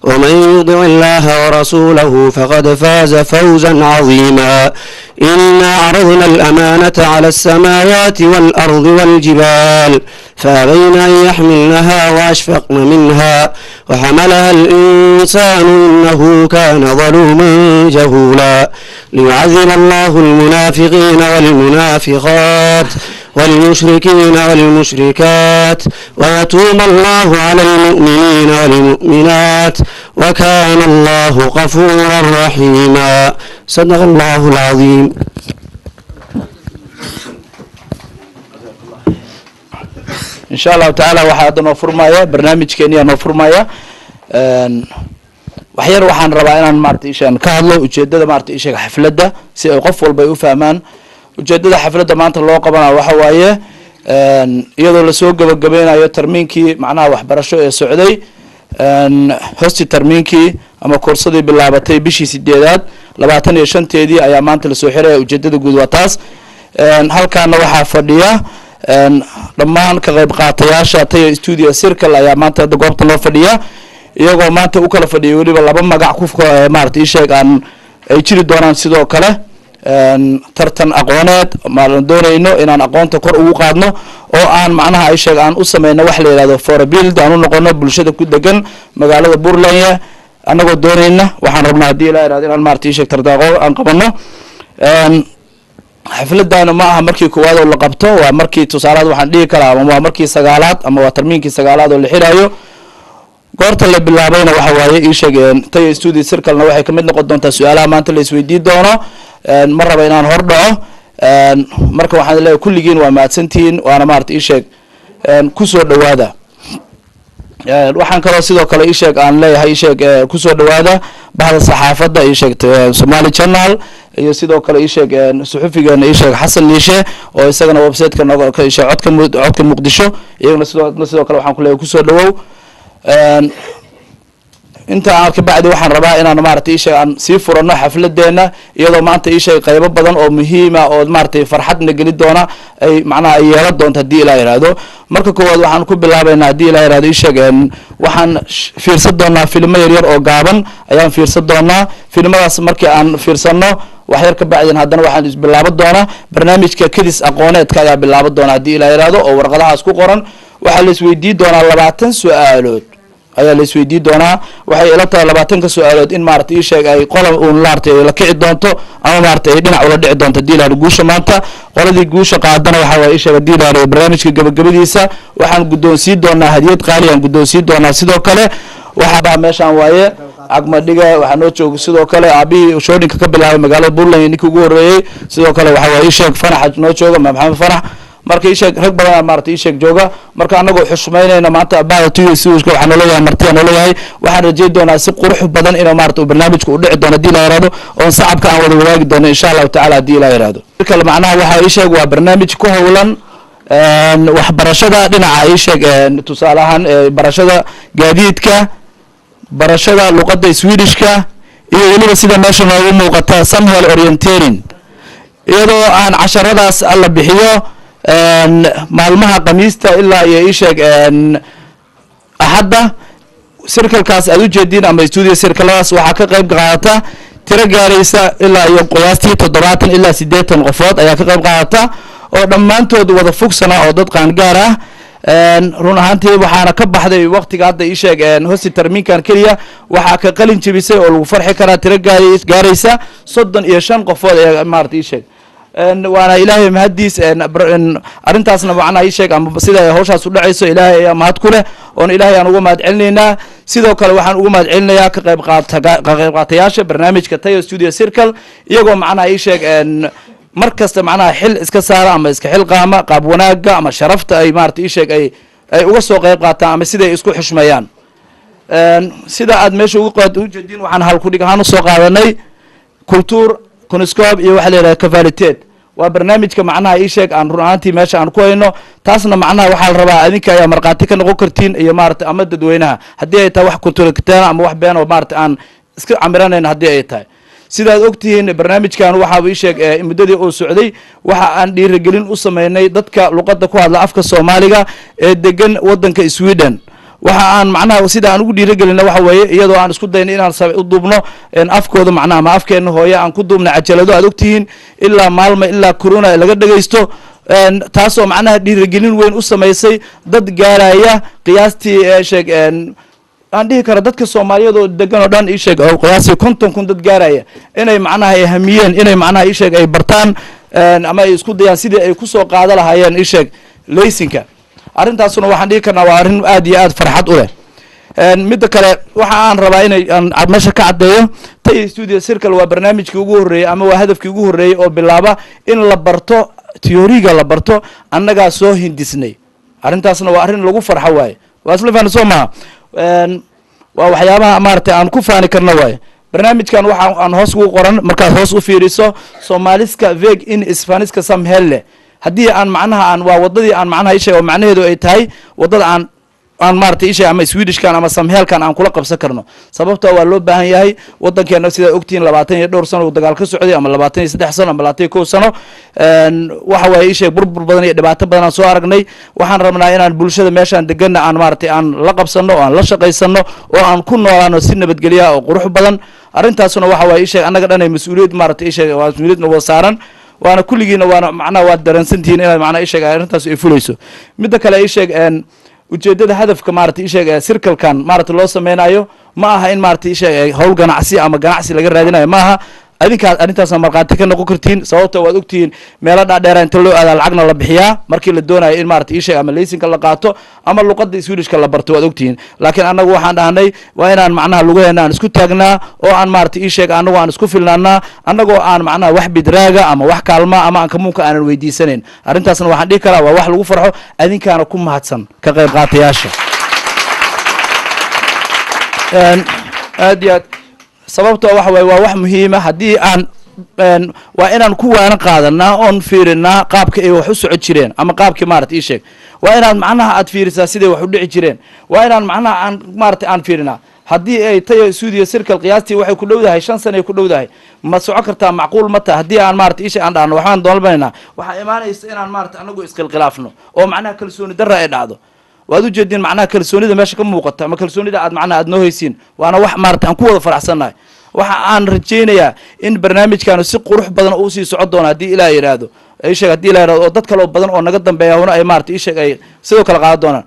ومن يطع الله ورسوله فقد فاز فوزا عظيما. إنا عرضنا الأمانة على السماوات والأرض والجبال فأبين أن يحملنها وأشفقن منها وحملها الإنسان إنه كان ظلوما جهولا. ليعذب الله المنافقين والمنافقات والمشركين والمشركات ويتوب الله على المؤمنين والمؤمنات وكان الله غفورا رحيما. صدق الله العظيم. In sha Allahu tacaala waxaa hadda noo furmaya barnaamijkeeniyaa noo furmaya. Waxyar waxaan rabaa inaan maarata ishaan ka hadlo ujeedada maarata isheega xafladda, si ay qof walba ay u fahmaan ujeedada xafladda maanta loo qabana. Waxa waaye iyadoo lasoo gabagabeynayo termiinkii macnaha waxbarasho ee socday, hosti termiinkii ama koorsadii bilaabatay bishii 8aad 25-teedii ayaa maanta lasoo xiraya. Ujeedada guud waa taas. Halkaana waxaa fadhiya dhammaan ka qayb qaatayaasha Taya Studio Circle ayaa maanta hadda goobta loo fadhiya, iyagoo maanta u kala fadhiyay weliba laba magac ku maarata isheeg aan ay jiri doonaan. Sidoo kale tartan aqooneed maan doonayno inaan aqoonta kor ugu qaadno oo aan macnaha isheeg aan u sameyno wax la yihahdo förebild, aan u noqono bulshada ku degan magaalada Borlänge. Annagoo doonayna waxaan rabnaa haddii Ilaa ihahdo inaan maarata isheeg tartan aqoon aan qabano. Xafladana ma aha markii koowaad oo la qabto, waa markii tusaalaad waxaan dhihi karaa ama waa markii 9aad ama waa termiinkii 9aad oo la xirayo. Goorta la bilaabayna waxa waaye ii sheeg Taya Studio Circle-na waxay kamid noqon doontaa su-aalaha maanta la isweydiin doono. Ma raba inaan hor dhaco. Marka waxaan leeyahay kulligiin waa mahadsantihiin, waana maarata ii sheeg kusoo dhawaada. Waxaan kaloo sidoo kale ii sheeg aan leeyahay ii sheeg kusoo dhawaada bahda saxaafadda ii sheeg Somali Channel, iyo sidoo kale ii sheeg suxufigeena ii sheeg Xasan Liishe oo isagana website-ka nooga ka ii sheeg Codka Muqdisho. Iyagana sidoo kale waxaan ku leeyahay kusoo dhawow. Inta aan ka bacdi waxaan rabaa inaan maarata isheeg aan sii furano xafladeena, iyadoo maanta isheeg qaybo badan oo muhiima oo maaratay farxadna geli doona ay macnaha ay yeelan doonto haddii Ilaa yihahdo. Marka koowaad waxaan ku bilaabeynaa haddii Ilaa yihahdo isheeg waxaan fiirsan doonaa filmo yaryar oo gaaban ayaan fiirsan doonaa. Filmadaas markii aan fiirsano wax yar ka bacdin, haddana waxaan isbilaaban doonaa barnaamijka kedis aqooneedka ayaa bilaaban doona haddii Ilaa yihahdo, oo warqadahaas ku qoran. Waxaa la isweydiin doonaa 20 su-aalood ayaa la isweydiin doonaa. Waxay ila tahay 20-ka su-aalood in maarata ii sheeg ay qola uun maarata ay la kici doonto ama maarata ay dhinac ula dhici doonto haddii ilaahdo. Guusha maanta qoladii guusha qaadana waxa waye ii sheeg haddii ilaahdo barnaamijka gabagabadiisa waxaan guddoonsiin doonaa hadiyad qaali aan guddoonsiin doonaa. Sidoo kale waxaa meeshaan waaye cagmadhiga waxaa noo jooga sidoo kale aabihii shoodhinka ka bilaabay magaalada Puntland, ninkii ugu horreeyey. Sidoo kale waxa waye ii sheeg Fanax noo jooga, Maxamed Fanax. Marka isheeg rag badan maarata isheeg jooga. Marka anagoo xushmaynayna maanta bahda tuska waxaa nooleeyahay martiya nooleeyahay, waxaan rajayn doonaa si qurux badan inuu maarata barnaamijka u dhici doono hadii la yihahdo, oon sacabka aan wada wadaagi doono insha Allahu tacala haddii Ilaa yihahdo. Kale macnaha waxaa isheeg waa barnaamij ku howlan waxbarashada dhinaca isheeg, tusaale ahaan barashada gaadiidka, barashada luqadda Swedishka, iyo weliba sida meesha noogu muuqata samhällsorientering, iyadoo aan casharadaas la bixiyo maalmaha Khamiista ilaa iyo isheeg Axadda. Circle-kaas aad ujeediin ama studio circle-adaas waxaa ka qayb qaadata tiro gaaraysa ilaa iyo qiyaastii 70 ilaa 80 qofood ayaa ka qayb qaadata, oo dhammaantood wada fugsana oo dad qaangaar ah run ahaantii. Waxaana ka baxday waqtiga hadda isheeg hosti termiinkan keliya waxaa ka qalin jebisay oo lagu farxi karaa tiro gaaraysa 35 qofood ee maarata isheeg. Waana Ilaahay mahaddiis arrintaasna macnaha isheeg ama sida ay hawshaas u dhacayso. Ilaahay ayaa mahad ku leh oon Ilaahay aan uga mahad celinaynaa. Sidoo kale waxaan uga mahad celinayaa ka qayb qaatayaasha barnaamijka Tayo Studio Circle, iyagoo macnaha isheeg mar kasta macnaha xil iska saara ama iska xil qaama qaab wanaaga ama sharafta ay maarata isheeg ay uga soo qayb qaataan ama siday isku xushmeeyaan. Sida aad meesha uga ujeediin waxaan halkudhig ahaan usoo qaadanay kultur, kunskap iyo waxa la yidhaha kvalitet. Waa barnaamijka macnaha ii sheeg aan run ahaantii meesha aan ku hayno. Taasna macnaha waxaa la rabaa adinka ayaa markhaati ka noqon kartiin iyo maarata ama dadweynaha haddii ay tahay wax kulturkitaan ama wax been oo maarata aan iska camiranayno haddii ay tahay. Sidaad ogtihiin barnaamijkan waxaa ii sheeg muddadii uu socday waxa aan dhiirigelin u sameynay dadka luqadda ku hadla afka Soomaaliga ee degan waddanka Sweden. Waxa aan macnaha sida aan ugu dhiirigelina waxa weeye iyadoo aan isku dayno inaan u duubno afkooda, macnaha ama afkeena hooye aan ku duubno cajalado aad ogtihiin, ilaa Maalmo ilaa Corona laga dhegaysto, taasoo macnaha dhiirigelin weyn u samaysay dad gaaraya qiyaastii, sheeg, aan dhihi karo dadka Soomaaliyeed oo degan oo dhan, isheeg, oo qiyaastii 50,000 dad gaaraya, inay macnaha ay hamiyeen inay macnaha, isheeg, ay bartaan ama ay isku dayaan sidii ay kusoo qaada lahaayeen, isheeg, laysinka. Arrintaasuna waxaan dhihi karnaa waa arrin aad iyo aad farxad u leh. Midda kale, waxa aan rabaa inay aan meesha ka caddeeyo, Tay Studiecirkel waa barnaamijkii ugu horreeyey ama waa hadafkii ugu horreeyey oo bilaaba in la barto teoriga la barto. Annagaa soo hindisnay arrintaasna, waa arrin lagu farxo waaye. Waa isla fahna, soo maha? Waa waxyaabaha maaragtay aan ku faani karno waaye. Barnaamijkan waxa aan hoos ugu qoran, markaad hoos u fiiriso, "Somaliska väg in svenska samhälle", haddii aan macnaha aan waa waddadii aan macnaha isheeg, oo macnaheedu ay tahay waddada aan maaragtay isheeg ama Swedishkan ama samhällkan aan kula qabsan karno. Sababtoo waa loo baahan yahay waddankeena, sidaa ogtihiin, 20 iyo dhowr sano uu dagaal ka socday, ama 23 sano ama 21 sano. Waxa waaye, isheeg, burbur badan iyo dhibaato badan aan soo aragnay. Waxaan rabnaa inaan bulshada meeshaan deganna aan maaragtay aan la qabsano oo aan la shaqaysano oo aan ku noolaano si nabadgelya oo qurux badan. Arrintaasuna waxa waaye, isheeg, annaga dhan ay mas-uuliyad maaragtay isheeg waa mas-uuliyad wada saaran, waana kulligiina, waana macnaha waad dareensantihiin inaad macnaha isheeg arrintaas ay fulayso. Midda kale, isheeg, ujeedada hadafka maaragtay isheeg circlekan maaragtay loo sameynayo ma aha in maaragtay isheeg hawl ganacsi ama ganacsi laga raadinayo, ma aha. Adinkaas arrintaasna markhaati ka noqon kartiin, sababta waad ogtihiin meelo dhaadheera inta loo aadaa lacagna la bixiyaa markii la doonayo in maarata isheeg ama laysinka la qaato ama luqadda Swedishka la barto, waad ogtihiin. Laakiin annagu waxaan dhahnay waa inaan macnaha lugaheena aan isku taagnaa oo aan maarata isheeg annagu aan isku filnaanaa, annagoo aan macnaha wax bidraaga ama wax kaalma ama aan kamuunka aanan weydiisanayn. Arrintaasna waxaan dhihi karaa waa wax lagu farxo, adinkaana ku mahadsan ka qayb qaatayaasha aad iyo aad, sababtoo waxa waye waa wax muhiima. Haddii aan waa inaan ku waana qaadanaa oon fiirinaa qaabka ay wax u socon jireen ama qaabkii maarata ii sheeg, waa inaad macnaha aad fiirisaa siday wax u dhici jireen, waa inaan macnaha aan maarata aan fiirinaa. Haddii ay Tayo Studiecirkel qiyaastii waxay ku dhowdahay 5 sana ay ku dhowdahay, ma soco kartaa? Macquul ma taha? Haddii aan maarata isha aan dhahno waxaan doolbanaynaa, waxaa imaanaysa inaan maarata anagu iskhilkhilaafno oo macnaha kalsooni darra ay dhacdo. Waad ujeediin macnaha kalsoonida meesha ka muuqata ama kalsoonida aad macnaha aad noo haysiin, waana wax maarata aan ku wada faraxsannahay. Waxa aan rajaynayaa in barnaamijkaanu si qurux badan usii socon doono haddii Ilaah yidhaahdo, isheeg, haddii Ilah yidhahdo, oo dad kaloo badan oo naga dambeeya huna ay maarata isheeg ay sidoo kale qaadan doonaan.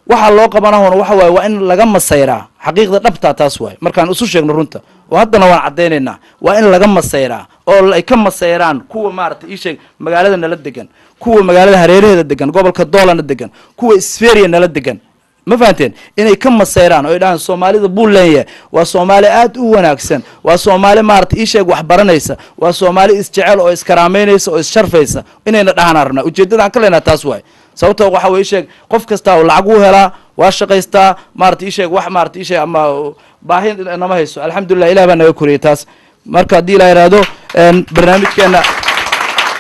Waxaa loo qabanahona waxa waaye waa in laga masayraa xaqiiqda dhabtaa, taas waaye. Markaan isu sheegno runta oo haddana waan caddaynaynaa, waa in laga masayraa oo ay ka masayraan kuwa maarata isheeg magaalada nala degan, kuwa magaalada hareeraheeda degan, gobolka Doolana degan, kuwa Sverige nala degan. Ma fahanteen? Inay ka masayraan oo ay dhahaan Soomaalida Bullenya waa Soomaali aad u wanaagsan, waa Soomaali maarata isheeg wax baranaysa, waa Soomaali isjecel oo iskaraameynaysa oo issharfaysa, inayna dhahaan rabnaa. Ujeeddada aan ka leenaha taas waay. Sababtoo waxa way isheeg qof kastaa oo lacag u helaa, waa shaqaystaa, maarata isheeg wax maarata isheeg ama baahi nama hayso, alxamdulilah, Ilah baa naga koriyey taas. Marka haddii Ilah yihahdo,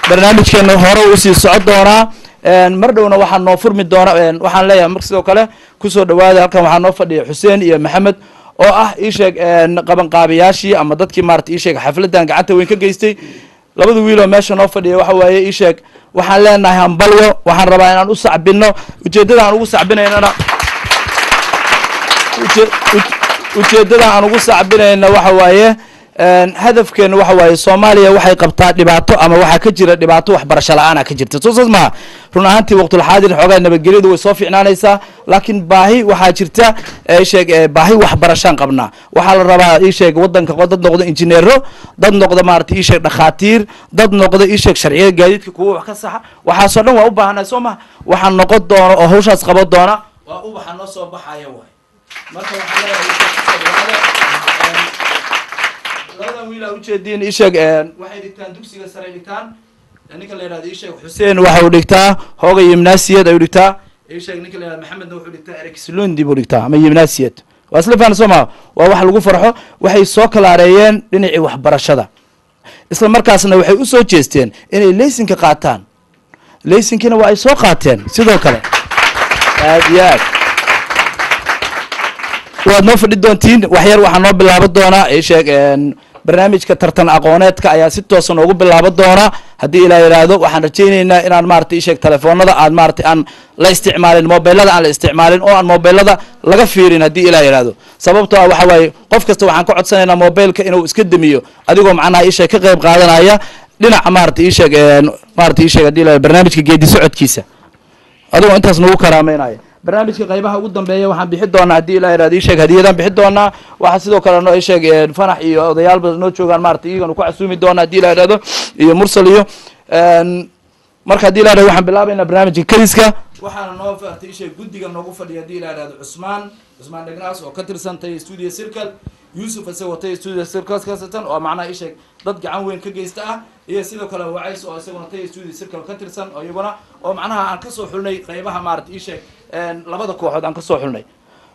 barnaamijkeena hore usii socon doonaa. Mar dhowna waxaa noo furmi doona, waxaan leeyahay mar sidoo kale kusoo dhawaada. Halkan waxaa noo fadhiya Xuseen iyo Maxamed oo ah, isheeg, qabanqaabiyaashii ama dadkii maarata isheeg xafladan gacanta weyn ka geystay. Labada wiiloo meesha noo fadhiya waxa waaye, isheeg, waxaan leenahay hambalyo. Waxaan rabaa inaan u sacbino. Ujeeddada aan ugu sacbinaynana, ujeeddada aan ugu sacbinayna waxa waaye, hadafkeenu waxa waaye Soomaaliya waxay qabtaa dhibaato ama waxaa ka jira dhibaato waxbarasho la-aana ka jirta, soo saas maha? Run ahaantii waqtulxaadir xoogaa nabadgelyadu way soo fiicnaanaysaa, laakiin baahi waxaa jirta, sheeg, baahi waxbarashaan qabnaa. Waxaa la rabaa, isheeg, wadanka dad noqdo injineero, dad noqdo maarata isheeg dhakhaatiir, dad noqdo, isheeg, sharciyada gaadiidka kuwa wax ka saxa. Waxaasoo dhan waa u baahanay, soo maha? Waxaa noqon doona oo hawshaas qaban doona waa ubaxa noo soo baxaya waay. Marka waxaan leeyahay labadan wiil aa ujeediin, isheeg, waxay dhigtaan dugsiga sare dhigtaan. Ninka la yihahdo, isheeg, Xuseen waxa uu dhigtaa hooga gymnasiet ayuu dhigtaa. Isheeg, ninka la yihahdo Maxamedna wuxuu dhigtaa Erikslund buu dhigtaa ama gymnasiet. Waa isla fahna, soo maa? Waa wax lagu farxo. Waxay soo kalaareeyeen dhinacii waxbarashada, isla markaasna waxay usoo jeesteen inay laysinka qaataan. Laysinkiina waa ay soo qaateen sidoo kale. Aad iyo aad waad noo fadhi doontiin. Waxyar waxaa noo bilaaban doonaa, isheeg, barnaamijka tartan aqooneedka ayaa si toosa noogu bilaaban doona. Haddii Ilaa yidhaahdo, waxaan rajaynaynaa inaan maaragtay isheeg telefoonada aad maaragtay aan la isticmaalin, mobilada aan la isticmaalin oo aan mobilada laga fiirin, haddii Ilaa yidhaahdo. Sababtoo ah waxa waaye, qof kasta waxaan ka codsanaynaa mobilka inuu iska demiyo, adigoo macnaha isheeg ka qayb qaadanaya dhinaca maaragtay isheeg maaragtay isheeg haddii Ilaa barnaamijka geedi socodkiisa, adigoo intaas nagu karaameynaya. Barnaamijka qaybaha ugu dambeeya waxaan bixi doonaa, haddii Ilaa yidhahdo, isheeg hadiyadaan bixi doonaa. Waxaa sidoo kale noo isheeg Fanax iyo odayaalba noo joogaan, maaragtay iyagana ku casuumi doonaa, haddii Ilaa yidhahdo, iyo Mursal iyo marka haddii Ilaa yidhahdo waxaan bilaabaynaa barnaamijka kadiska. Waxaana noo maaragtay isheeg guddiga noogu fadhiya, haddii Ilaa yidhahdo, Cusmaan Dhegnaas oo ka tirsan Taya Studio Circle, Yuusuf isagoo Taya Studio Circle ka tirsan oo macnaha isheeg dad gacan weyn ka geysta ah, iyo sidoo kale Wacays oo isaguna Taya Studio Circle ka tirsan, oo iyaguna oo macnaha aan kasoo xulnay qaybaha maaragtay isheeg labada kooxood aan kasoo xulnay.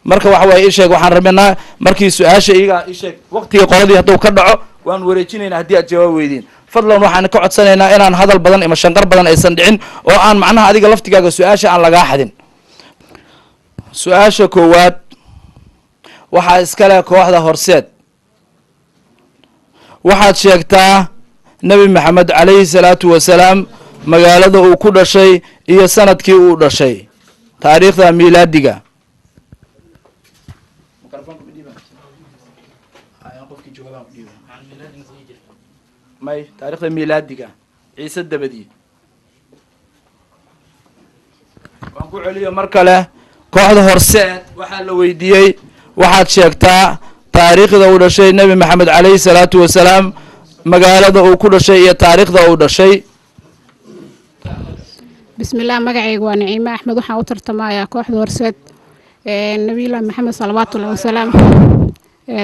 Marka waxa waaye isheeg waxaan rabnaa markii su-aasha iyaga isheeg waqtiga qoladii hadduu ka dhaco waan wareejinaynaa. Haddii aad jawaab weydiin, fadlan waxaan ka codsanaynaa inaan hadal badan ima shanqar badan aysan dhicin oo aan macnaha adiga laftigaaga su-aasha aan lagaa xadin. Su-aasha koowaad waxaa iskale kooxda Horseed. Waxaad sheegtaa Nebi Maxamed calayhi salaatu wasalaam magaalada uu ku dhashay iyo sanadkii uu dhashay, taariikhda miilaadiga. May, taarikhda miilaadiga, Ciise dabadii. Waan ku celiyo mar kale. Kooxda Horseed waxaa la weydiiyey: waxaad sheegtaa taariikhda uu dhashay Nebi Maxamed calayhi salaatu wasalaam, magaalada uu ku dhashay iyo taariikhda uu dhashay. Bismillaah, magacayga waa Naciime Axmed, waxaan u tartamayaa kooxda Horseed. Nabiyullaahi Maxamed salawaatullahi wasalaam,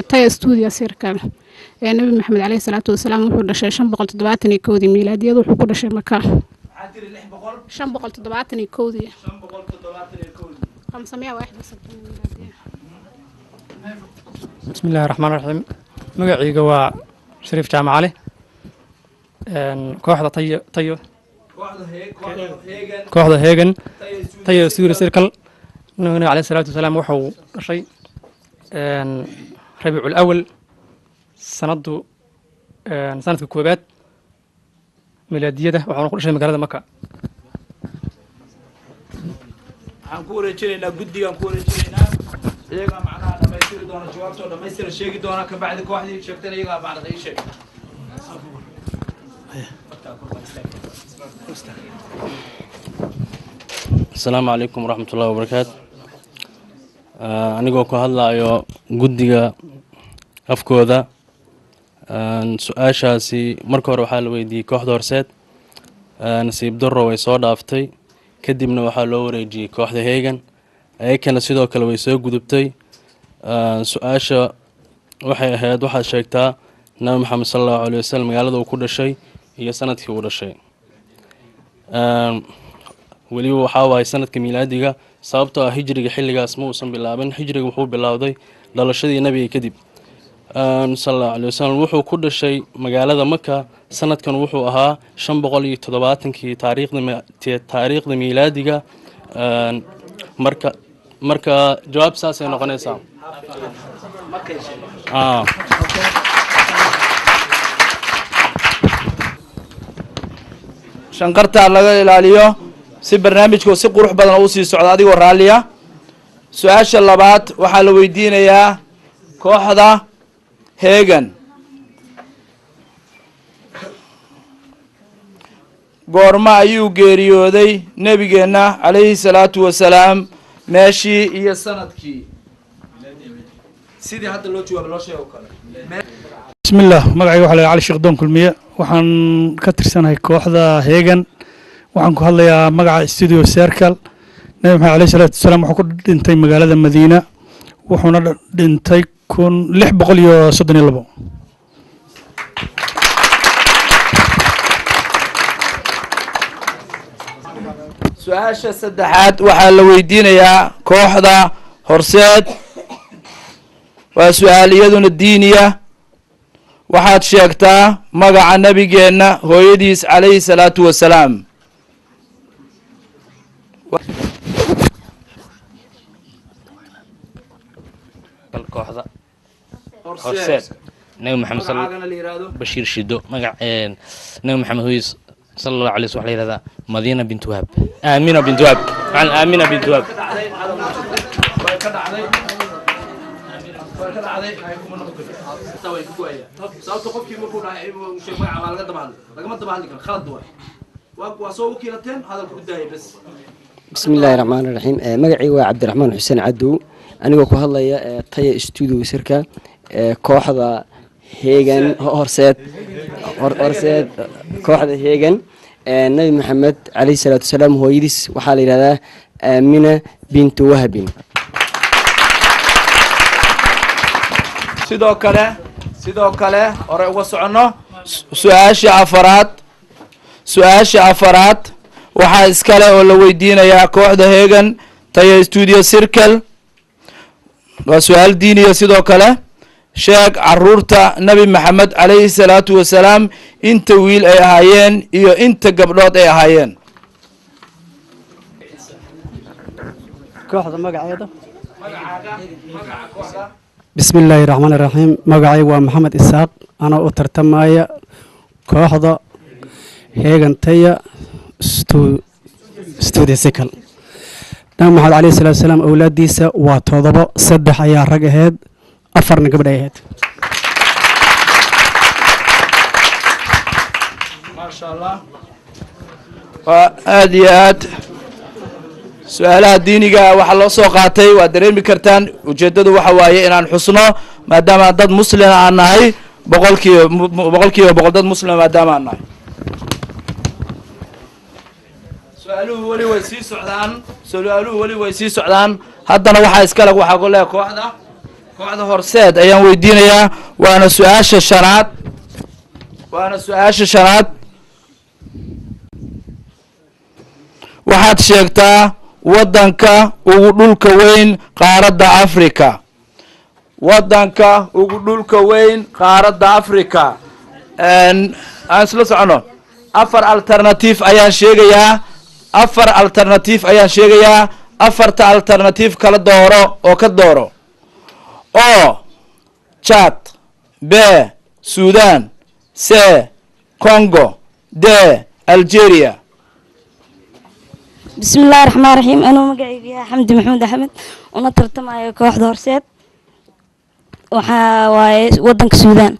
Taya Studio Circle, Nebi Maxamed caleyhi salaatu wasalaam wuxuu dhashay 571-dii miilaadiyada, wuxuu ku dhashay Maka. 571-dii, 571 miilaadiya. Bismi illahi raxmaan raxiim. Magacayga waa Shariif Jaamac Cali, kooxda Tayo, kooxda Heegan, Tayo Studio Circle. Nabigana caleyhi salaatu wasalaam wuxuu dhashay Rabiicul Awal, sanaddu sanadka koobaad milaadiyada, waxauna ku dhashay magaalada Maka. Waxaan ku wareejinaynaa guddigaan ku wareejinaynaa, iyagaa macnaha dhamaystiri doona jawaabtoo dhamaystira sheegi doona. Kabacdi kooxdii sheegtana iyagaa macnada ii sheeg. Asalaamu calaykum waraxmat ullahi wabarakaatu. Anigoo ku hadlayo guddiga afkooda, su-aashaasi marka hore waxaa la weydiiyey kooxda Horseed, nasiib darro way soo dhaaftay. Kadibna waxaa loo wareejiyey kooxda Heegan, ayakana sidoo kale way soo gudubtay. Su-aasha waxay ahayd: waxaad sheegtaa Nabi Maxamed sala Allahu alay wasalam magaalada uu ku dhashay iyo sanadkii uu dhashay, weliba waxaa waaye sanadka miilaadiga, sababtoo ah hijriga xilligaas ma uusan bilaabin. Hijriga wuxuu bilowday dhalashadii nabiga kadib sala Allahu alay wasalam. Wuxuu ku dhashay magaalada Maka, sanadkan wuxuu ahaa 570-kii taariikhda miilaadiga. Marka jawaab saasay noqonaysaa. Shanqartaa laga ilaaliyo si barnaamijku si qurux badan u sii socdo, adigoo raalliya. Su-aasha labaad waxaa la weydiinayaa kooxda Heegan: goorma ayuu geeriyooday nebigeenna calayhi salaatu wasalaam, meeshii iyo sanadkii, sidii hadda loo jawaabo loo sheego kale? Bismillaah, magacayga waxa la Cali Sheekh Doon Kulmiye, waxaan ka tirsanahay kooxda Heegan, waxaan ku hadlayaa magaca Studio Circle. Nabi Maxamed alayhi salaatu wasalaam wuxuu ku dhintay magaalada Madiina, wuxuuna dhintay 1632. Su-aasha saddexaad waxaa la weydiinayaa kooxda Horseed, waa su-aal iyaduna diiniya. Waxaad sheegtaa magaca nabigeenna hooyadiis calayhi salaatu wasalaam. Kooxda Horseed, Nabi Maxamed magacaagana la yihahdo Bashiir Shido. Magac Nabi Maxamed hooyadiis Sala Allahu alay wasallam, waxaa la yihahdaa Madiina bint Wahab, Aamina bint Wahab, macalin, Aamina bint Wahab. Way ka dhacday, way ka dhacday. Kuma noqon karto, way ku go'ayaan, sababta qofkii markuu dhahay sheeg magaca waa laga daba hadlay, lagama daba hadli karo, khalad waay. Waa soo wakiilateen, hadalka u daayay bas. Bismi illaahi raxmaani raxiim. Magacayga waa Cabdiraxmaan Xuseen Cadow, anigoo ku hadlaya Taya Studio Sirka, kooxda Heegan, Horseed, Horseed, kooxda Heegan. Nabi Maxamed caleyhi salaatu wasalaam hooyadiis waxaa la yidhahdaa Aamina bintu Wahbin. Sidoo kale hore uga soconno su-aasha afaraad. Su-aasha afaraad waxaa iskale oo la weydiinayaa kooxda Heegan, Taya Studio Circle. Waa su-aal diiniya sidoo kale. Sheeg caruurta Nabi Maxamed calayhi salaatu wasalaam, inta wiil ay ahaayeen iyo inta gabdhood ay ahaayeen. Kooxda magaceeda? Bismi illaahi raxmaani raxiim. Magacaygu waa Maxamed Isaaq, anoo u tartamaya kooxda Heegantaya Studio Circle. Nabi Maxamed caleyhi salatu wasalaam awlaaddiisa waa todobo: saddex ayaa rag ahayd, afarna gabdh ay ahayd. Maasha Allah, waa aada iyo aad. Su-aalaha diiniga waxaa loo soo qaatay waad dareemi kartaan, ujeeddadu waxa waaye inaan xusno maadaama dad muslima aan nahay, 100% dad muslima maadaama aan nahay. Su-aaluhu weli way sii socdaan, su-aaluhu weli way sii socdaan. Haddana waxaa iskale, waxaa ku leeyahay kooxda Horseed ayaan weydiinayaa. Waana su-aasha shanaad, waana su-aasha shanaad. Waxaad sheegtaa waddanka ugu dhulka weyn qaaradda Africa. Waddanka ugu dhulka weyn qaaradda Africa. Aan isla socono. Afar alternative ayaan sheegayaa, afar alternative ayaan sheegayaa. Afarta alternative kala dooro oo ka dooro: O, Chad; B, Sudan; C, Congo; D, Algeria. Bismi illahi raxmaan raxiim. Anuu magacaygu yahay Xamdi Maxamuud Axmed, una tartamayo kooxda Horseed, waxaa waaye wadanka Suudaan.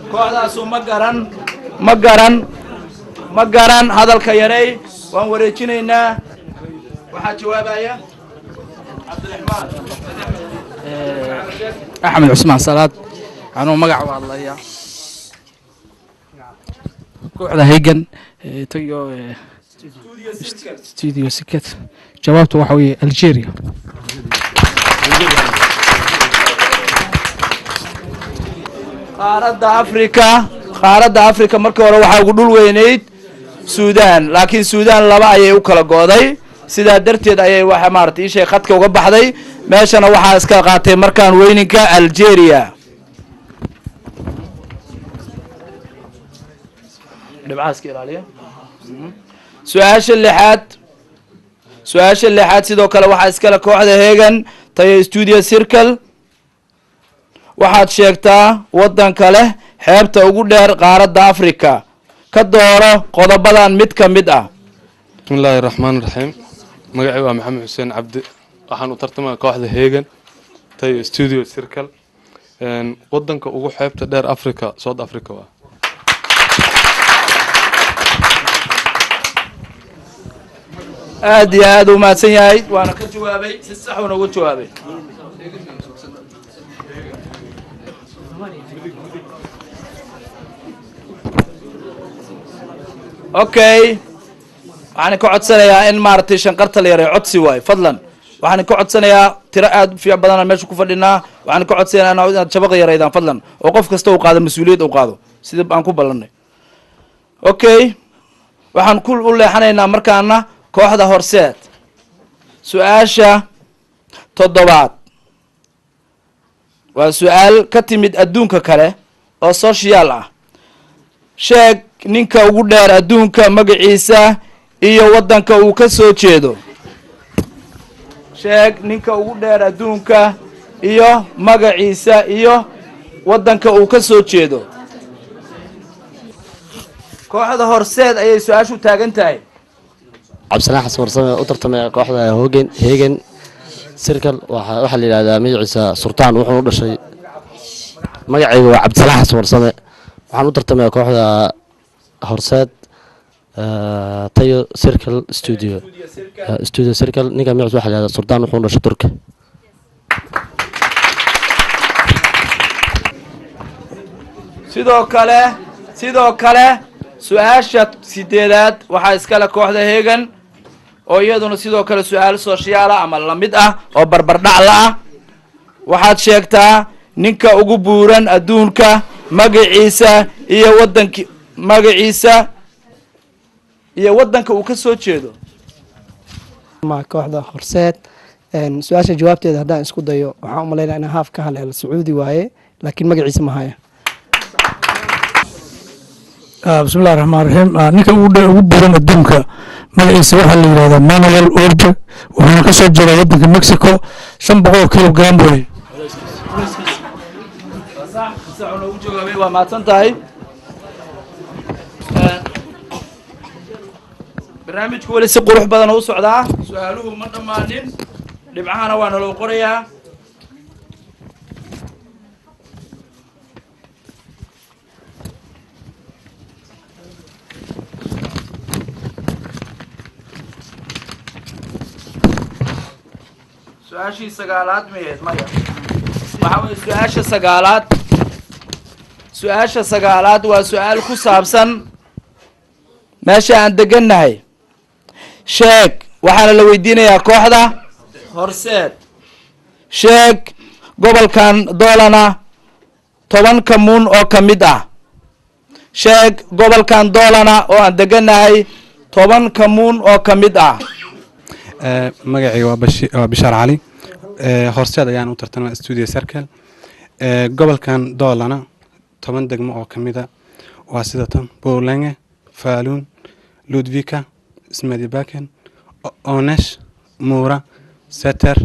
Kooxdaasu ma garan, ma garan, ma garan. Hadalka yarey, waan wareejinaynaa. Waxaa jawaabaya Cabdiraxmaan. Axmed Cusmaan Salaad, anuu magac u hadlaya kooxda Hegan Tayo Studio Circle, jawaabtu waxa weeye Algeria. Qaaradda Africa, qaaradda Africa markii hore waxaa ugu dhul weynayd Suudan, laakiin Suudan laba ayay u kala go'day, sidaa darteed ayay waxa maaragtay ishay khadka uga baxday. Meeshana waxaa iska qaatay markaan weyninka Algeria. Dhibcaha iska ilaaliya. Su-aasha lixaad, su-aasha lixaad sidoo kale waxaa iskale kooxda Heegan, Tayo Studio Circle. Waxaad sheegtaa waddanka leh xeebta ugu dheer qaaradda Africa. Ka dooro qodobadan mid ka mid ah. Bismi illaahi raxmaan raxiim. Magacay waa Maxamed Xuseen Cabdi, waxaan u tartamaya kooxda Heegan, Tayo Studio Circle. Wadanka ugu xeebta dheer Africa South Africa waa. Aad iyo aad u mahadsan yahay, waana ka jawaabay, si sax uuna uga jawaabay. Okay, waxaan ka codsanayaa in maaragtay shanqarta la yaray, codsi waayo. Fadlan, waxaan ka codsanayaa, tiro aad u fiic badanaan meesha ku fadhinaa, waxaan ka codsanayaa inaad shabaqa yaraydaan fadlan, oo qof kasta uu qaado mas-uuliyad uu qaado sida aan ku ballanay. Okay, waxaan ku u leexanaynaa markaana kooxda Horseed. Su-aasha toddobaad waa su-aal ka timid adduunka kale oo social ah. Sheeg ninka ugu dheer adduunka magaciisa iyo waddanka uu ka soo jeedo. Sheeg ninka ugu dheer adduunka iyo magaciisa iyo waddanka uu ka soo jeedo. Kooxda Horseed ayay su-aashu taagan tahay. Cabdisalaan Xasan Warsame, u tartamaya kooxda Hogan Hegan Circle. Waxaa la yidhahdaa magaciisa Sultaan, wuxuuna u dhashay. Magacayga waa Cabdisalaan Xasan Warsame, waxaan u tartamaya kooxda Horseed, Tayo Circle Studio Circle. Ninka magaciisa waxaa la yidhahdaa Sultaan, wuxuuna dhashay Turki. Sidoo kale su-aasha sideedaad waxaa iskale kooxda Hegan, oo iyaduna sidoo kale su-aal social ah ama lamid ah oo barbardhac la ah. Waxaad sheegtaa ninka ugu buuran adduunka, magaciisa iyo waddanki, magaciisa iyo waddanka uu ka soo jeedo. Ma kooxda Horseed, su-aasha jawaabteeda haddaan isku dayo, waxaan u malaynaya inaan haaf ka haleelo. Sacuudi waaye, laakiin magaciisa ma haya. Bismillahi raxmaan raxiim. Ninka ugu buuran adduunka magaciisa waxaa la yidhahdaa Manuel Orbe, wuxuuna ka soo jeedaa waddanka Mexico. 500 kilogram wey. Sax, sax noogu jawaabay, waa mahadsan tahay. Barnaamijku weli si qurux badan oo u socdaa, su-aaluhu ma dhammaanin, dhibcahana waa naloo qorayaa. Su-aashii sagaalaad miyeed? Maya, waxaa weye su-aasha sagaalaad. Su-aasha sagaalaad waa su-aal ku saabsan meesha aan degannahay. Sheeg, waxaana la weydiinayaa kooxda Horseed, sheeg gobolkan Doolana 10 kommun oo ka mid ah. Sheeg gobolkan Doolana oo aan degannahay 10 kommun oo ka mid ah. Magacayga waa Bishaar Cali, Horseed ayaan u tartamaa, Studio Circle. Gobolkan Doolana 10 degmo oo ka mid a waa sida tan: Borlänge, Falun, Ludvika, Smedjebacken, Onesh, Mora, Säter,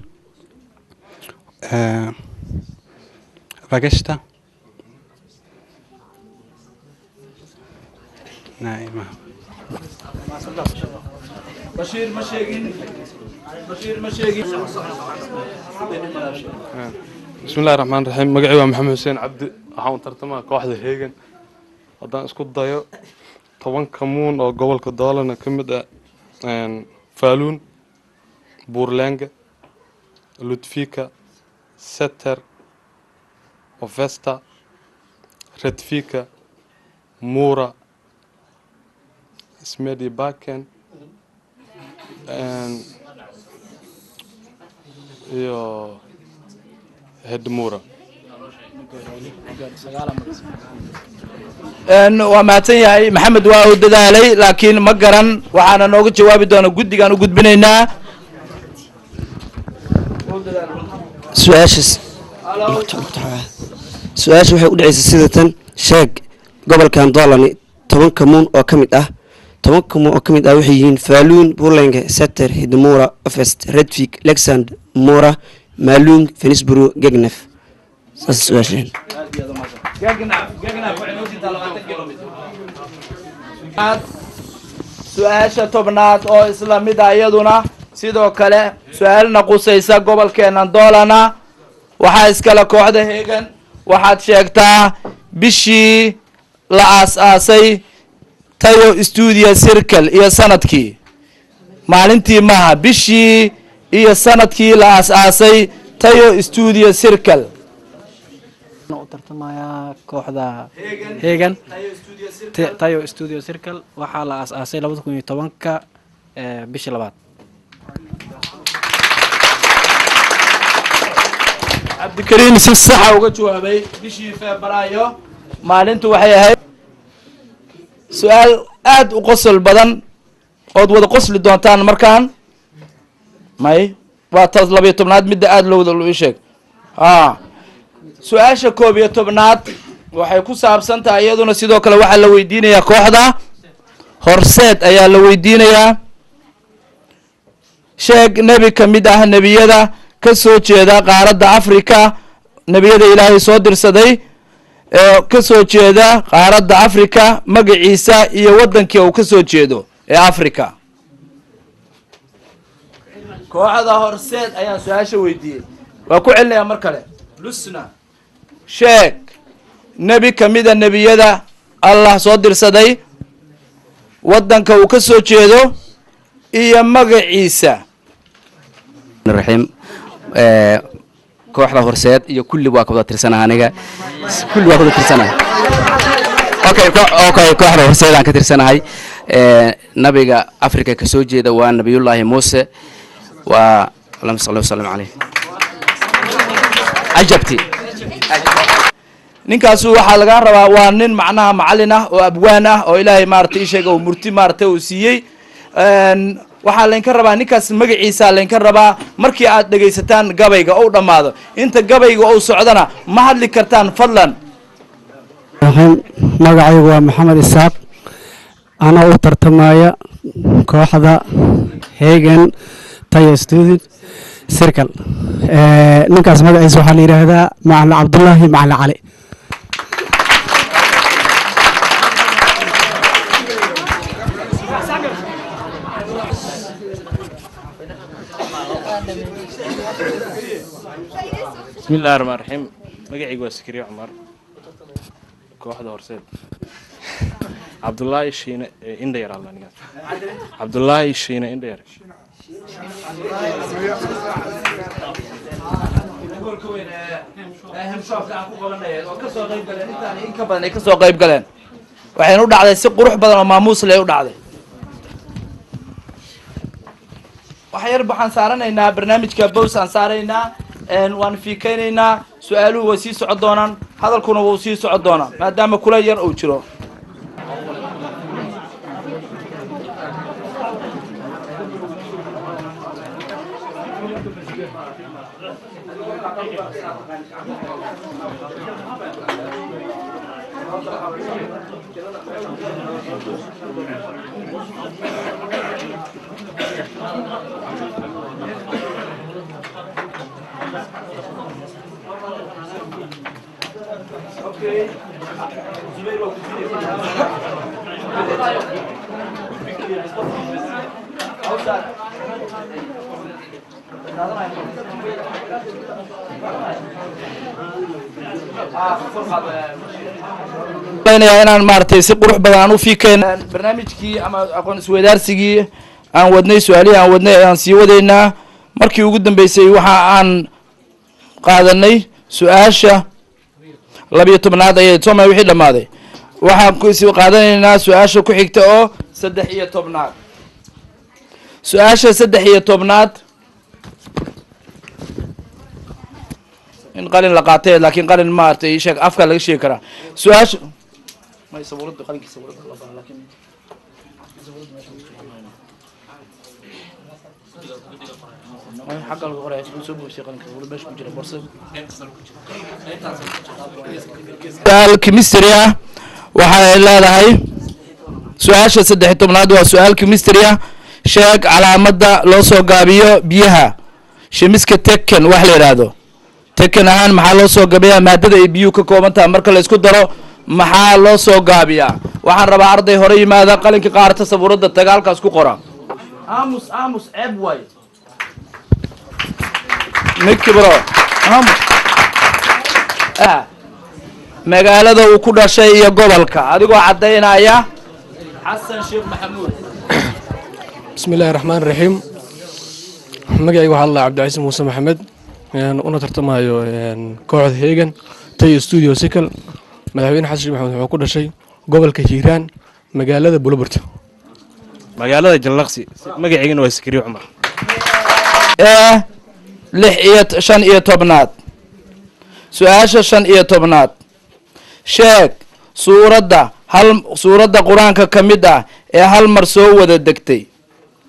Fagersta. Naima. Bashiir ma sheegin, Bashiir ma sheegin. Bismillahi raxmaan raxiim. Magacii waa Maxamed Xuseen Cabdi, waxaan u tartamaa kooxda Heegan. Haddaan isku dayo 10 kommun oo gobolka Doolana ka mid ah: Falun, Borlänge, Ludvika, Säter, Avesta, Rättvika, Mora, Smedjebacken iyo Hedmora. Waa mahadsan yahay Maxamed, waa uu dadaalay laakiin ma garan. Waxaana nooga jawaabi doona guddigaan u gudbinaynaa. Su-aasha waxay u dhacaysa sida tan: sheeg gobolkan Doolani 10 kommun oo ka mid ah. 10 kommun oo ka mid ah waxay yihiin Falun, Borlänge, Säter, Hedemora, Avesta, Rättvik, Leksand, Mora, Malung, Vänersborg, Gagnef. Saas su-aasheen. Gagnef, Gagnef waxay noo jirtaa 20 kilomitr. Su-aasha 10aad oo isla mid ah, iyaduna sidoo kale su-aalna qusaysa gobolkeenan Doolana, waxaa iskale kooxda Heegan. Waxaad sheegtaa bishii la aas-aasay Tayo Studio Circle iyo sanadkii. Maalintii maaha, bishii iyo sanadkii la aas-aasay Tayo Studio Circle. U tartamayaa kooxda Hegan, Tayo Studio Circle waxaa la aas-aasay 2010-ka, bishii labaad. Cabdikariim si saxa uga jawaabay, bishii Febraayo, maalintu waxay ahayd. Su-aal aada u qosol badan ood wada qosli doontaan markaan may waa taas 12aad, midda aada loo wada ii sheeg. A su-aasha 11aad waxay ku saabsan tahay iyaduna sidoo kale, waxaa la weydiinayaa kooxda Horseed ayaa la weydiinayaa. Sheeg nebi ka mid ah nebiyada ka soo jeeda qaaradda Afrika, nebiyada Ilaahay soo dirsaday ee ka soo jeeda qaaradda Afrika, magaciisa iyo waddankii uu ka soo jeedo ee Afrika. Kooxda Horseed ayaan su-aasha weydiiyey, waa ku celinayaa mar kale. Lusna, sheeg nebi ka mida nebiyada Allah soo dirsaday, waddanka uu ka soo jeedo iyo magaciisa. Raxiim, kooxda Horseed iyo kulli waa ka wada tirsanaha, aniga kulli waa ka wada tirsanahay. Okay, kooxda Horseed aan ka tirsanahay. Nabiga Africa ka soo jeeda waa Nabiyullaahi Muuse, waa Allahuma salli wasalam caleyh. Ajabti. Ninkaasu waxaa lagaa rabaa, waa nin macnaha macallin ah oo abwaan ah oo Ilaahay maaragtay isheega uu murti maaragtay uu siiyey. Waxaa laynka rabaa ninkaas magaciisa laynka rabaa markii aad dhegaysataan gabayga ou dhammaado. Inta gabayga ou socdana ma hadli kartaan, fadlan. Raxiim, magacaygu waa Maxamed Isaaq, anaa u tartamaya kooxda Hegan Tayo Student Circle. Ninkaas magaciisa waxaa la yidhaahdaa Macalin Cabdullaahi Macalin Cali. Bismi illahi raxmaan raxiim. Magacaygu waa Sakariya Cumar, kooxda Horseed. Cabdullaahi Shiine Indhayar, alla ninkaas Cabdullaahi Shiine Indhayar. In ka badan ay kasoo qayb galeen, waxayna u dhacday si qurux badan oo maamuus leh u dhacday. Wax yar waxaan saaranaynaa barnaamijka, bows aan saaraynaa, waan fiikaynaynaa. Su-aaluhu way sii socon doonaan, hadalkuna wuu sii socon doonaa maadaama kula yar uu jiro. Inaan maaragtay si qurux badan aan u fiikeen barnaamijkii ama aqoon isweydaarsigii aan wadnay, su-aalihii aan wadnay ayaan sii wadaynaa. Markii ugu dambeysay waxa aan qaadanay su-aasha 12aad ayay soomaya wixii dhammaaday. Waxaan kusii qaadanaynaa su-aasha ku xigta oo 13aad. Su-aasha 13aad in qalin la qaatay, laakiin qalin maaragtay sheeg afka laga sheegi karaa su-aasha. May sabuurada qalinkii sabuurada la baa, laakiin xagga laga qoraya soo buuxisay qalinka sabuurada meesha ku jira borsada. Su-aal chemistry ah waxay leedahay su-aasha 13aad, waa su-aal chemistry ah. Sheeg calaamadda loo soo gaabiyo biyaha shimiska teken, wax la yidhaahdo teken ahaan maxaa loo soo gaabiyaa? Maadada ay biyuhu ka kooban tahay marka la isku daro maxaa loo soo gaabiyaa? Waxaan rabaa arday hore yimaada, qalinka qaarta, sabuuradda taga, halkaas ku qora. Aamus, aamus, ceeb waay mikibro, aamus. Magaalada uu ku dhashay iyo gobolka, adigoo caddaynaya, Xasan Sheekh Maxamuud. Bismi illaahi raxmaan raxiim. Magacayga waxaa la Cabdicasiis Muuse Maxamed, una tartamayo kooxda Heegan Tayo Studio Sical. Madaxweyne Xasan Sheekh Maxamed wuxuu ku dhashay gobolka Hiiraan, magaalada Buloburta. Magaalada Jallaqsi. Magacaygana waa Sakariya Cumar. Ee lix iyo 15aad, su-aasha 15aad, sheeg suuradda hal suuradda Qur-aanka ka mid ah ee hal mar soo wada degtay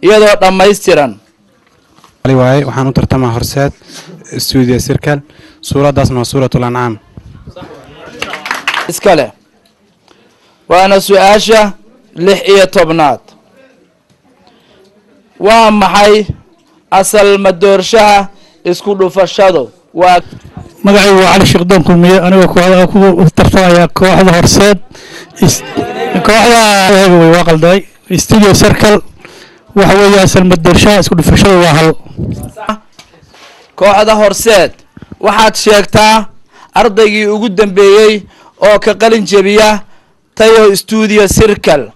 iyadoo dhammaystiran. Waaye, waxaan u tartamaa Horseed Studio Circle. Suuraddaasna waa Suuratul Ancaam. Iska leh, waana su-aasha 16aad. Waa maxay Asal madoorshaha isku dhufashadu waa? Magacaygu waa Cali Sheekh Doon Kulmiye, anigoo ku tartamaya kooxda Horseed, kooxda wey waa qalday, Studio Circle. Waxa weeye asal madoorshaha isku dhufashadu waa 1. Kooxda Horseed, waxaad sheegtaa ardaygii ugu dambeeyey oo ka qalin jebiya Tayo Studio Circle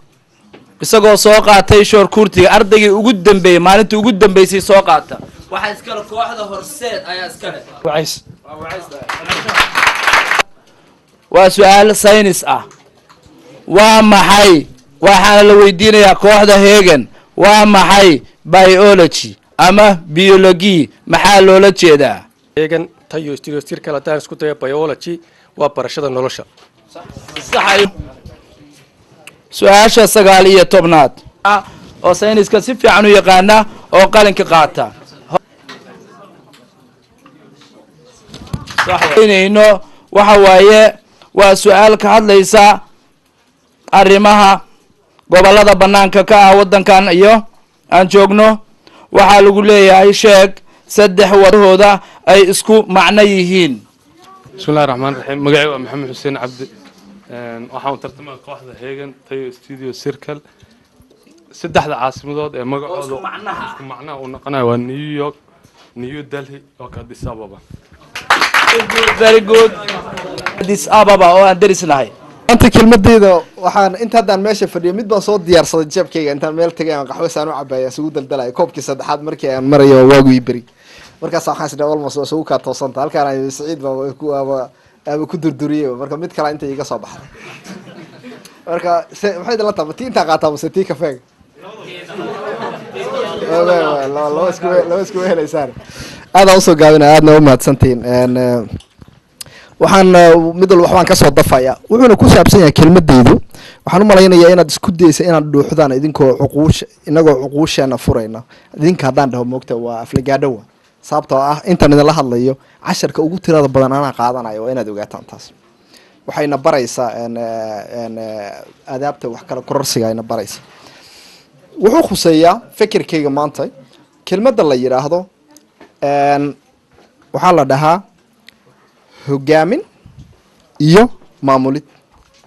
isagoo soo qaatay short course-iga. Ardaygii ugu dambeeyey, maalintii ugu dambeysay soo qaata, waxaa iskale kooxda Horseed ayaa iskale. Wacays. Waa su-aal saynis ah. Waa maxay, waxaana la weydiinayaa kooxda Hegan, waa maxay biology ama biology? Maxaa loola jeedaa? Hegan Tayo Studio Circle, haddaan isku dayo, biology waa barashada nolosha. Su-aasha 19aad oo sayniska si fiican u yaqaana oo qalinka qaata nayno, waxa waaye waa su-aal ka hadlaysa arrimaha gobolada banaanka ka ah waddankan iyo aan joogno. Waxaa lagu leeyahay, sheeg saddex wadahooda ay isku macno yihiin. Bismillahi raxmaan raxiim. Magacay waa Maxamed Xuseen Cabdi, waxaan u tartamaya kooxda Hegan Tayo Studio Circle. Saddexda caasimadood ee magacooda isku macnaha uu noqonayo waa New York, New Delhi oo ka Addis Ababa. Very good. Addis Ababa oo aan derisnahay. Maanta kelmadeyda waxaan inta haddaan meesha fadhiyo mid baan soo diyaarsaday jeebkayga. Intaan meel tagay aan qaxwo saan u cabaya isugu daldalaya, koobkii saddexaad markii aan marayo waagu ii beri. Markaas waxaan isdhahay almost waa isugu kaa toosanta halkaan ay Saciid baa ku aba ku durduriyey. Marka mid kale inta iiga soo baxday, marka se maxay idinla tahay? Tii intaa qaataa mase tii kafeega? Laba isku helaysaan. Aadaan usoo gaabinaya, aadna u mahadsantihiin. Waxaan mid walba waxbaan kasoo dafaya, wuxuuna ku saabsan yahay kelmadeydu. Waxaan u malaynayaa inaad isku daysa inaad dhuuxdaan idinkoo cuquusha, inagoo cuquusheena furayna. Idinka haddaan dhaho, moogta waa aflagaadhowa, sababtoo ah intaan idinla hadlayo casharka ugu tirada badan anaa qaadanayo. Waa inaad ogaataan taas waxayna baraysaa aadaabta wax kala kororsiga ayna baraysa. Wuxuu khuseeyaa fikirkayga maanta kelmadda la yidhaahdo, waxaa la dhahaa hogaamin iyo maamulid,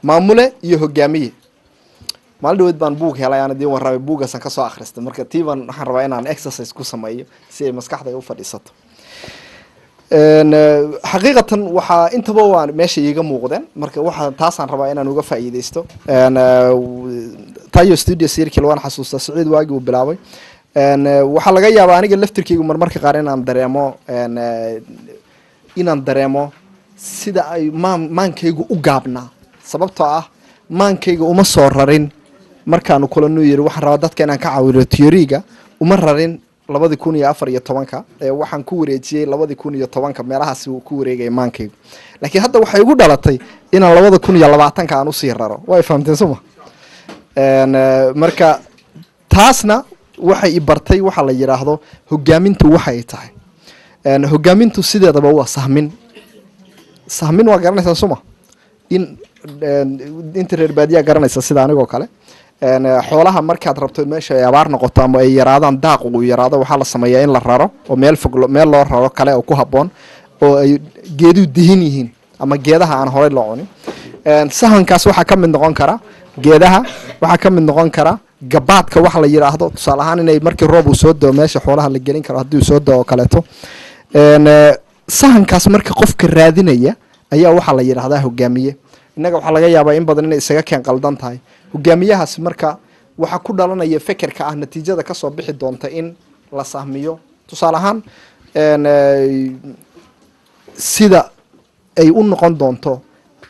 maamule iyo hogaamiye. Maalin dhaweyd baan buug helay aan idiin warramay, buuggaasaan kasoo akhristay. Marka tii baan waxaan rabaa inaan exercise ku sameeyo si ay maskaxda ay u fadhiisato. Xaqiiqatan waxaa intaba waa meesha iiga muuqdeen. Marka waxaa taasaan rabaa inaan uga faa'iideysto Tayo Studio Circle. Waan xasuustaa Saciid waagii uu bilaabay. Waxaa laga yaabaa aniga laftirkeygu marmarka qaar inaan dareemo sida ay maankaygu u gaabnaa, sababtoo ah maankayga uma soo rarin markaanu kulanuu yiri waxaan rabaa dadka inaan ka caawino theory-ga. Uma rarin 2014-ka ee waxaan ku wareejiyey 2010-ka meelahaasi uu ku wareegaya maankaygu. Laakiin hadda waxay igu dhalatay inaan 2020-ka aan usii raro. Way fahamteen suma? Marka taasna waxay i bartay waxa la yidhaahdo hogaamintu. Waxay tahay hogaamintu sideedaba waa sahmin. Sahmin waa garanaysaa suma? In inta reer baadiyaa garanaysa sida anigoo kale, xoolaha markaad rabto meesha ay abaar noqoto ama ay yaraadaan, daaqu uu yaraado, waxaa la sameeyaa in la raro oo meel fog meel loo raro kale oo ku habboon oo ay geeduhu dihin yihiin ama geedaha aan horey loo cunin. Sahankaas waxaa ka mid noqon kara geedaha, waxaa ka mid noqon kara gabaadka waxa la yidhaahdo, tusaale ahaan inay markii roob uu soo dao meesha xoolaha la gelin karo haddii uu soo dao oo kaleeto. Sahankaas marka qofka raadinaya ayaa waxaa la yidhaahdaa hogaamiye. Innaga waxaa laga yaabaa in badan inay isaga keen qaldan tahay hogaamiyahaas. Marka waxaa ku dhalanaya fekerka ah natiijada kasoo bixi doonta in la sahmiyo, tusaale ahaan sida ay u noqon doonto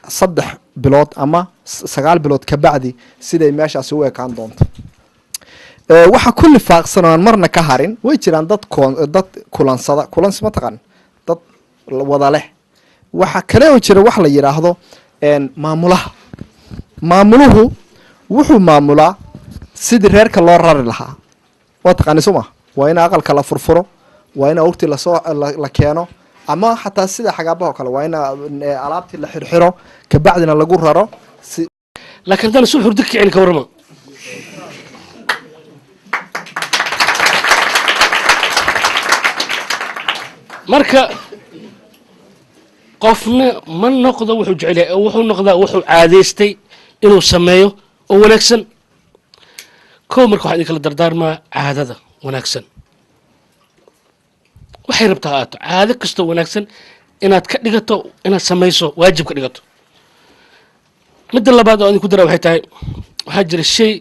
3 bilood ama 9 bilood kabacdi, siday meeshaasi u ekaan doonto. Waxa ku lifaaqsan oo aan marna ka harin, way jiraan dad dad kulansada, kulansi ma taqaan, dad wada leh. Waxa kale oo jira wax la yidhaahdo maamulaha. Maamuluhu wuxuu maamulaa sidii reerka loo rari lahaa. Waa taqaani soo ma? Waa in aqalka la furfuro, waa in awrtii lasoo la keeno, ama xataa sida xagaabaha oo kale waa in alaabtii la xirxiro, kabacdina lagu raro si Laakiin haddaan subax hurdo kicin, ka warrama? Marka qofna ma noqdo wuxuu jecel yahay, wuxuu noqdaa wuxuu caadaystay inuu sameeyo oo wanaagsan. Kow, marka waxaan idin kala dardaarmaa caadada wanaagsan, waxay rabtaa aato, caado kastoo wanaagsan inaad ka dhigato, inaad samayso, waajib ka dhigato. Midda labaad oo idinku dara waxay tahay, waxaa jira shay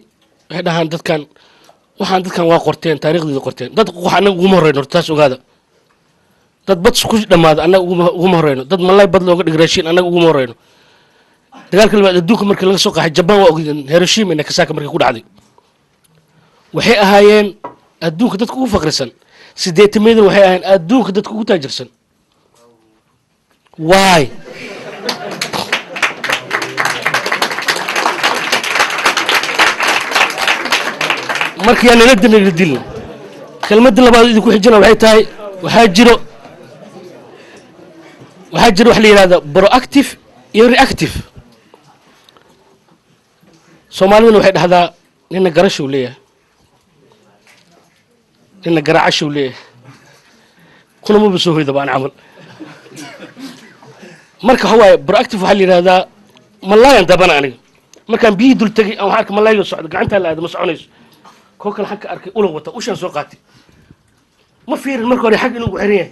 waxay dhahaan dadkan, waxaan dadkan waa qorteen, taarikhdeeda qorteen. Dad wax annaga uguma horeyno horta, taas ogaada. Dad bad ku dhammaada annaga uguma horeyno. Dad malay bad looga dhig raashin annaga uguma horeyno. Dagaalka labaad adduunka markii laga soo qaxay Jabaan, waa ogdeen Hiroshima iyo Nagasaki markii ku dhacday, waxay ahaayeen adduunka dadka ugu faqrisan. 80-meedana waxay ahaayeen adduunka dadka ugu taajirsan. Why? Marka yaa nala dilin dilin. Kelmadda labaad idinku xijina waxay tahay, waxaa jiro wax la yidhahda proactive iyo reactive. Soomaaliduna waxay dhahdaa nina garashuu leeyahay, nina garaacashuu leeyahay, kuna maba soo hoydaba aan camal. Marka waxa waaye, proactive waxaa la yidhahdaa malaayan dabana. Aniga markaan biyihii dul tegay aan waxaan arkay malaayo socdo, gacantaa la aado, ma soconayso. Koo kale xag ka arkay ulo wata, ushaan soo qaatay, ma fiirin marka hore xag inuu ugu xiran yahay.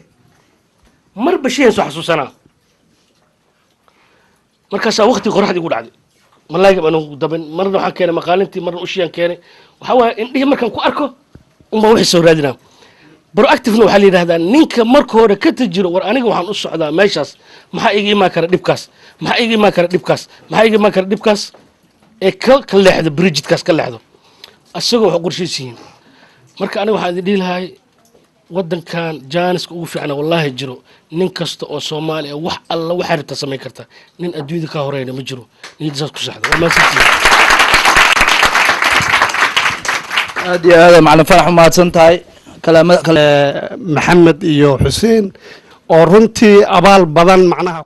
Marba shayan soo xasuusanaa, markaasaa waqti qoraxdii igu dhacday, malaayga baan ugu daban. Marna waxaan keenay maqaalintii, marna ushiyaan keenay. Waxaa waaye, indhihii markaan ku arko unbaan wixii soo raadinaa. Proactivena waxaa la yidhahdaa ninka marka hore ka tajiro: war, aniga waxaan u socdaa meeshaas, maxaa iga imaan kara dhibkaas, maxaa iga imaan kara dhibkaas, maxaa iga imaan kara dhibkaas, ee ka leexdo bridgekaas, ka leexdo asagoo wax qorshaysiyiin. Marka aniga waxaan idin dhihi lahay, waddankan jaaniska ugu fiicna wallaahi jiro. Nin kasta oo Soomaali ah wax alla waxaa rabtaa samayn karta. Nin adduunyada ka horeyna ma jiro. Niyadda saas ku saxda. Waa mahadsantihiin. Aad iyo aad, macalin Farax, u mahadsan tahay. Kalaamada kale Maxamed iyo Xuseen oo runtii abaal badan macnaha.